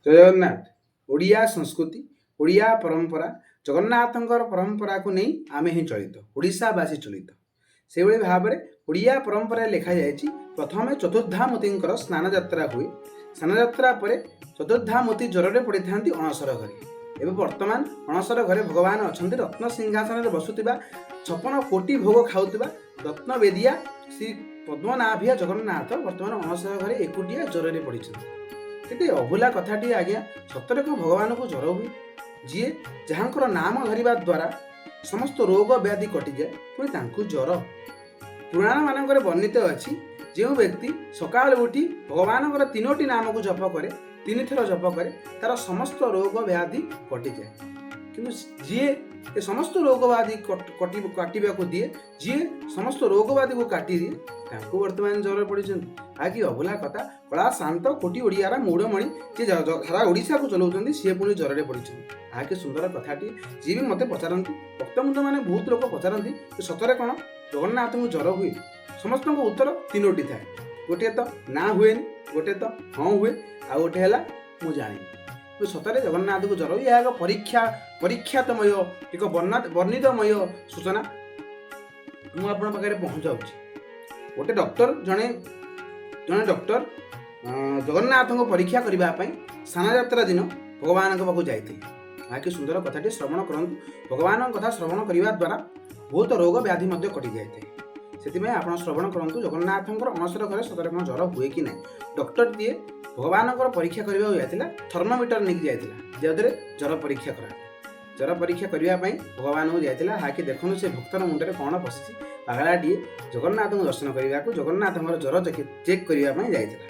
ଜୟ ଜଗନ୍ନାଥ। ଓଡ଼ିଆ ସଂସ୍କୃତି, ଓଡ଼ିଆ ପରମ୍ପରା, ଜଗନ୍ନାଥଙ୍କର ପରମ୍ପରାକୁ ନେଇ ଆମେ ହିଁ ଚଳିତ, ଓଡ଼ିଶାବାସୀ ଚଳିତ। ସେଇଭଳି ଭାବରେ ଓଡ଼ିଆ ପରମ୍ପରାରେ ଲେଖାଯାଇଛି, ପ୍ରଥମେ ଚତୁର୍ଦ୍ଧାମୂର୍ତ୍ତିଙ୍କର ସ୍ନାନ ଯାତ୍ରା ହୁଏ। ସ୍ନାନ ଯାତ୍ରା ପରେ ଚତୁର୍ଦ୍ଧାମୂର୍ତ୍ତି ଜ୍ୱରରେ ପଡ଼ିଥାନ୍ତି ଅଣସର ଘରେ। ଏବେ ବର୍ତ୍ତମାନ ଅଣସର ଘରେ ଭଗବାନ ଅଛନ୍ତି। ରତ୍ନ ସିଂହାସନରେ ବସୁଥିବା, 56 କୋଟି ଭୋଗ ଖାଉଥିବା ରତ୍ନବେଦିଆ ଶ୍ରୀ ପଦ୍ମନାଭିଆ ଜଗନ୍ନାଥ ବର୍ତ୍ତମାନ ଅଣସର ଘରେ ଏକୁଟିଆ ଜ୍ୱରରେ ପଡ଼ିଛନ୍ତି। କେତେ ଅଭୁଲା କଥାଟିଏ ଆଜ୍ଞା! ସତରେ କ'ଣ ଭଗବାନଙ୍କୁ ଜ୍ୱର ହୁଏ? ଯିଏ ଯାହାଙ୍କର ନାମ ଧରିବା ଦ୍ୱାରା ସମସ୍ତ ରୋଗ ବ୍ୟାଧି କଟିଯାଏ, ପୁଣି ତାଙ୍କୁ ଜ୍ୱର? ପୁରାଣ ମାନଙ୍କରେ ବର୍ଣ୍ଣିତ ଅଛି, ଯେଉଁ ବ୍ୟକ୍ତି ସକାଳୁ ଉଠି ଭଗବାନଙ୍କର ତିନୋଟି ନାମକୁ ଜପ କରେ, ତିନିଥର ଜପ କରେ, ତାର ସମସ୍ତ ରୋଗ ବ୍ୟାଧି କଟିଯାଏ। କିନ୍ତୁ ଯିଏ ଏ ସମସ୍ତ ରୋଗ ବ୍ୟାଧି କାଟିବାକୁ ଦିଏ, ଯିଏ ସମସ୍ତ ରୋଗ ବ୍ୟାଧିକୁ କାଟିଦିଏ, ତାଙ୍କୁ ବର୍ତ୍ତମାନ ଜ୍ୱର ପଡ଼ିଛନ୍ତି। ଆ କି ଅଭୁଲା କଥା! କଳା ଶାନ୍ତ କୋଟି ଓଡ଼ିଆର ମୌଡ଼ମଣି, ଯିଏ ସାରା ଓଡ଼ିଶାକୁ ଚଲାଉଛନ୍ତି, ସିଏ ପୁଣି ଜ୍ୱରରେ ପଡ଼ିଛନ୍ତି। ଆ କି ସୁନ୍ଦର କଥାଟିଏ! ଯିଏ ବି ମୋତେ ପଚାରନ୍ତି, ଭକ୍ତବୃନ୍ଦ ମାନେ, ବହୁତ ଲୋକ ପଚାରନ୍ତି ଯେ ସତରେ କ'ଣ ଜଗନ୍ନାଥଙ୍କୁ ଜ୍ୱର ହୁଏ? ସମସ୍ତଙ୍କ ଉତ୍ତର ତିନୋଟି ଥାଏ। ଗୋଟିଏ ତ ନା, ହୁଏନି। ଗୋଟେ ତ ହଁ, ହୁଏ। ଆଉ ଗୋଟେ ହେଲା ମୁଁ ଜାଣିନି। କିନ୍ତୁ ସତରେ ଜଗନ୍ନାଥଙ୍କୁ ଜ୍ୱର ହୁଏ, ଏହା ଏକ ପରୀକ୍ଷାତମୟ, ଏକ ବର୍ଣ୍ଣିତମୟ ସୂଚନା ମୁଁ ଆପଣଙ୍କ ପାଖରେ ପହଞ୍ଚାଉଛି। ଗୋଟେ ଡକ୍ଟର, ଜଣେ ଜଣେ ଡକ୍ଟର ଜଗନ୍ନାଥଙ୍କୁ ପରୀକ୍ଷା କରିବା ପାଇଁ ସ୍ନାନଯାତ୍ରା ଦିନ ଭଗବାନଙ୍କ ପାଖକୁ ଯାଇଥିଲେ। ଏହା କି ସୁନ୍ଦର କଥାଟି! ଶ୍ରବଣ କରନ୍ତୁ। ଭଗବାନଙ୍କ କଥା ଶ୍ରବଣ କରିବା ଦ୍ୱାରା ବହୁତ ରୋଗ ବ୍ୟାଧି ମଧ୍ୟ କଟିଯାଇଥାଏ। ସେଥିପାଇଁ ଆପଣ ଶ୍ରବଣ କରନ୍ତୁ, ଜଗନ୍ନାଥଙ୍କର ଅଣସର ଘରେ ସତରେ କ'ଣ ଜ୍ୱର ହୁଏ କି ନାହିଁ? ଡକ୍ଟରଟିଏ ଭଗବାନଙ୍କର ପରୀକ୍ଷା କରିବାକୁ ଯାଇଥିଲା। ଥର୍ମୋମିଟର ନେଇକି ଯାଇଥିଲା, ଯେଉଁଥିରେ ଜ୍ୱର ପରୀକ୍ଷା କରାଯାଏ। ଜ୍ୱର ପରୀକ୍ଷା କରିବା ପାଇଁ ଭଗବାନଙ୍କୁ ଯାଇଥିଲା। ହାକି ଦେଖନ୍ତୁ, ସେ ଭକ୍ତର ମୁଣ୍ଡରେ କ'ଣ ପଶିଛି। ପାଗଳାଟିଏ ଜଗନ୍ନାଥଙ୍କୁ ଦର୍ଶନ କରିବାକୁ, ଜଗନ୍ନାଥଙ୍କର ଜ୍ୱର ଚେକ୍ କରିବା ପାଇଁ ଯାଇଥିଲା।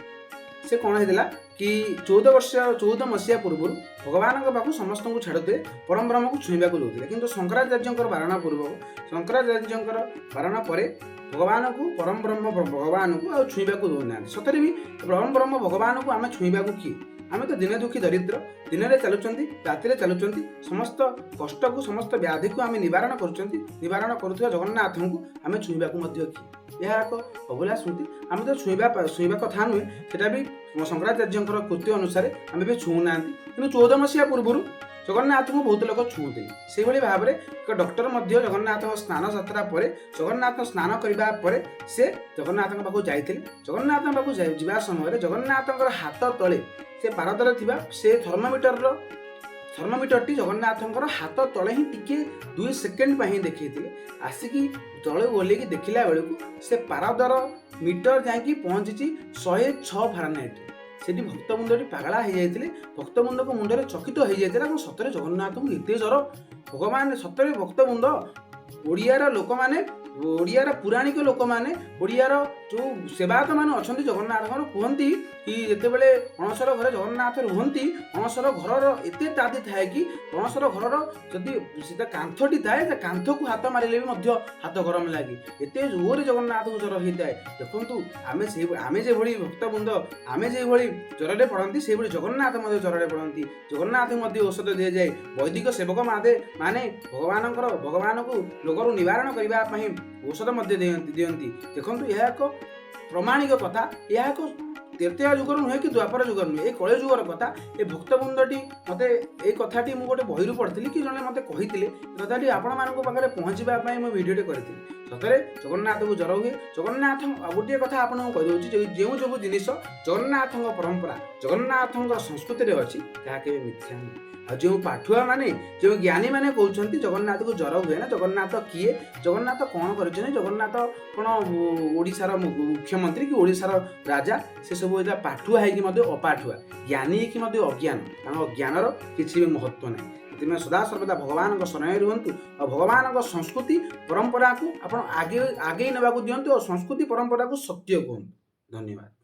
ସେ କ'ଣ ହେଇଥିଲା କି 14 ବର୍ଷ, 14 ମସିହା ପୂର୍ବରୁ ଭଗବାନଙ୍କ ପାଖକୁ ସମସ୍ତଙ୍କୁ ଛାଡ଼ୁଥିଲେ, ପରମବ୍ରହ୍ମକୁ ଛୁଇଁବାକୁ ଦେଉଥିଲେ। କିନ୍ତୁ ଶଙ୍କରାଚାର୍ଯ୍ୟଙ୍କର ବାରଣ ପୂର୍ବକ, ଶଙ୍କରାଚାର୍ଯ୍ୟଙ୍କର ବାରଣ ପରେ ଭଗବାନଙ୍କୁ, ପରମବ୍ରହ୍ମ ଭଗବାନଙ୍କୁ ଆଉ ଛୁଇଁବାକୁ ଦେଉନାହାନ୍ତି। ସତରେ ବି ପରମବ୍ରହ୍ମ ଭଗବାନଙ୍କୁ ଆମେ ଛୁଇଁବାକୁ କିଏ? ଆମେ ତ ଦିନେ ଦୁଃଖୀ ଦରିଦ୍ର। ଦିନରେ ଚାଲୁଛନ୍ତି, ରାତିରେ ଚାଲୁଛନ୍ତି, ସମସ୍ତ କଷ୍ଟକୁ, ସମସ୍ତ ବ୍ୟାଧିକୁ ଆମେ ନିବାରଣ କରୁଛନ୍ତି। ନିବାରଣ କରୁଥିବା ଜଗନ୍ନାଥଙ୍କୁ ଆମେ ଛୁଇଁବାକୁ ମଧ୍ୟ କିଏ? ଏହା ଏକ ଅଭୁଲା ସ୍ମୃତି। ଆମେ ତ ଛୁଇଁବା ଛୁଇଁବା କଥା ନୁହେଁ, ସେଟା ବି ଶଙ୍କରାଚାର୍ଯ୍ୟଙ୍କର କୃତ୍ୟ ଅନୁସାରେ ଆମେ ବି ଛୁଉଁନାହାନ୍ତି। କିନ୍ତୁ 14 ମସିହା ପୂର୍ବରୁ ଜଗନ୍ନାଥଙ୍କୁ ବହୁତ ଲୋକ ଛୁଉଁଥିଲେ। ସେଇଭଳି ଭାବରେ ଏକ ଡକ୍ଟର ମଧ୍ୟ ଜଗନ୍ନାଥଙ୍କ ସ୍ନାନ ଯାତ୍ରା ପରେ, ଜଗନ୍ନାଥ ସ୍ନାନ କରିବା ପରେ ସେ ଜଗନ୍ନାଥଙ୍କ ପାଖକୁ ଯାଇଥିଲେ। ଜଗନ୍ନାଥଙ୍କ ପାଖକୁ ଯିବା ସମୟରେ ଜଗନ୍ନାଥଙ୍କର ହାତ ତଳେ ସେ ପାରଦରେ ଥିବା ସେ ଥର୍ମୋମିଟରଟି ଜଗନ୍ନାଥଙ୍କର ହାତ ତଳେ ହିଁ ଟିକେ 2 ସେକେଣ୍ଡ ପାଇଁ ହିଁ ଦେଖେଇଥିଲେ। ଆସିକି ତଳେ ଓହ୍ଲେଇକି ଦେଖିଲା ବେଳକୁ ସେ ପାରଦର ମିଟର ଯାଇକି ପହଞ୍ଚିଛି 106 ଫାରେନହାଇଟ୍। ସେଠି ଭକ୍ତବୃନ୍ଦଟି ପାଗଳା ହେଇଯାଇଥିଲେ। ଭକ୍ତବୃନ୍ଦଙ୍କ ମୁଣ୍ଡରେ ଚକିତ ହେଇଯାଇଥିଲା, ଏବଂ ସତରେ ଜଗନ୍ନାଥଙ୍କୁ ଏତେ ଜ୍ୱର? ଭଗବାନ ସତରେ, ଭକ୍ତବୃନ୍ଦ, ଓଡ଼ିଆର ଲୋକମାନେ, ଓଡ଼ିଆର ପୁରାଣିକ ଲୋକମାନେ, ଓଡ଼ିଆର ଯେଉଁ ସେବାୟତମାନେ ଅଛନ୍ତି ଜଗନ୍ନାଥଙ୍କର, କୁହନ୍ତି କି ଯେତେବେଳେ ଅଣସର ଘରେ ଜଗନ୍ନାଥ ରୁହନ୍ତି, ଅଣସର ଘରର ଏତେ ତାତି ଥାଏ କି ଅଣସର ଘରର ଯଦି ସେଟା କାନ୍ଥଟି ଥାଏ, ସେ କାନ୍ଥକୁ ହାତ ମାରିଲେ ବି ମଧ୍ୟ ହାତ ଗରମ ଲାଗେ। ଏତେ ଜୋରରେ ଜଗନ୍ନାଥଙ୍କୁ ଜ୍ୱର ହେଇଥାଏ। ଦେଖନ୍ତୁ, ଆମେ ଯେଭଳି ଭକ୍ତବୃନ୍ଦ, ଆମେ ଯେଭଳି ଜ୍ୱରରେ ପଡ଼ନ୍ତି, ସେଇଭଳି ଜଗନ୍ନାଥ ମଧ୍ୟ ଜ୍ୱରରେ ପଡ଼ନ୍ତି। ଜଗନ୍ନାଥଙ୍କୁ ମଧ୍ୟ ଔଷଧ ଦିଆଯାଏ। ବୈଦିକ ସେବକ ମାନେ ଭଗବାନଙ୍କୁ ରୋଗରୁ ନିବାରଣ କରିବା ପାଇଁ ଔଷଧ ମଧ୍ୟ ଦିଅନ୍ତି। ଦେଖନ୍ତୁ, ଏହା ଏକ ପ୍ରମାଣିକ କଥା। ଏହା ଏକ ତ୍ରେତୟା ଯୁଗର ନୁହେଁ କି ଦ୍ୱାପର ଯୁଗର ନୁହେଁ, ଏ କଳି ଯୁଗର କଥା। ଏ ଭକ୍ତବୃନ୍ଦଟି ମୋତେ ଏଇ କଥାଟି ମୁଁ ଗୋଟେ ବହିରୁ ପଢ଼ିଥିଲି କି ଜଣେ ମୋତେ କହିଥିଲେ। ଏ କଥାଟି ଆପଣମାନଙ୍କ ପାଖରେ ପହଞ୍ଚିବା ପାଇଁ ମୁଁ ଭିଡ଼ିଓଟି କରିଥିଲି। ସତରେ ଜଗନ୍ନାଥଙ୍କୁ ଜ୍ୱର ହୁଏ। ଜଗନ୍ନାଥ, ଆଉ ଗୋଟିଏ କଥା ଆପଣଙ୍କୁ କହିଦେଉଛି ଯେ ଯେଉଁ ଯେଉଁ ଜିନିଷ ଜଗନ୍ନାଥଙ୍କ ପରମ୍ପରା, ଜଗନ୍ନାଥଙ୍କର ସଂସ୍କୃତିରେ ଅଛି, ତାହା କେବେ ମିଥ୍ୟା ନୁହେଁ। ଆଉ ଯେଉଁ ପାଠୁଆ ମାନେ, ଯେଉଁ ଜ୍ଞାନୀମାନେ କହୁଛନ୍ତି ଜଗନ୍ନାଥକୁ ଜ୍ୱର ହୁଏ ନା, ଜଗନ୍ନାଥ କିଏ, ଜଗନ୍ନାଥ କ'ଣ କରିଛନ୍ତି, ଜଗନ୍ନାଥ କ'ଣ ଓଡ଼ିଶାର ମୁଖ୍ୟମନ୍ତ୍ରୀ କି ଓଡ଼ିଶାର ରାଜା, ସେସବୁ ଏଇଟା ପାଠୁଆ ହେଇକି ମଧ୍ୟ ଅପାଠୁଆ, ଜ୍ଞାନୀ ହେଇକି ମଧ୍ୟ ଅଜ୍ଞାନ। ତାଙ୍କ ଜ୍ଞାନର କିଛି ବି ମହତ୍ଵ ନାହିଁ। ସେଥିପାଇଁ ସଦାସର୍ବଦା ଭଗବାନଙ୍କ ଶରଣରେ ରୁହନ୍ତୁ ଆଉ ଭଗବାନଙ୍କ ସଂସ୍କୃତି ପରମ୍ପରାକୁ ଆପଣ ଆଗେଇ ନେବାକୁ ଦିଅନ୍ତୁ ଆଉ ସଂସ୍କୃତି ପରମ୍ପରାକୁ ସତ୍ୟ କୁହନ୍ତୁ। ଧନ୍ୟବାଦ।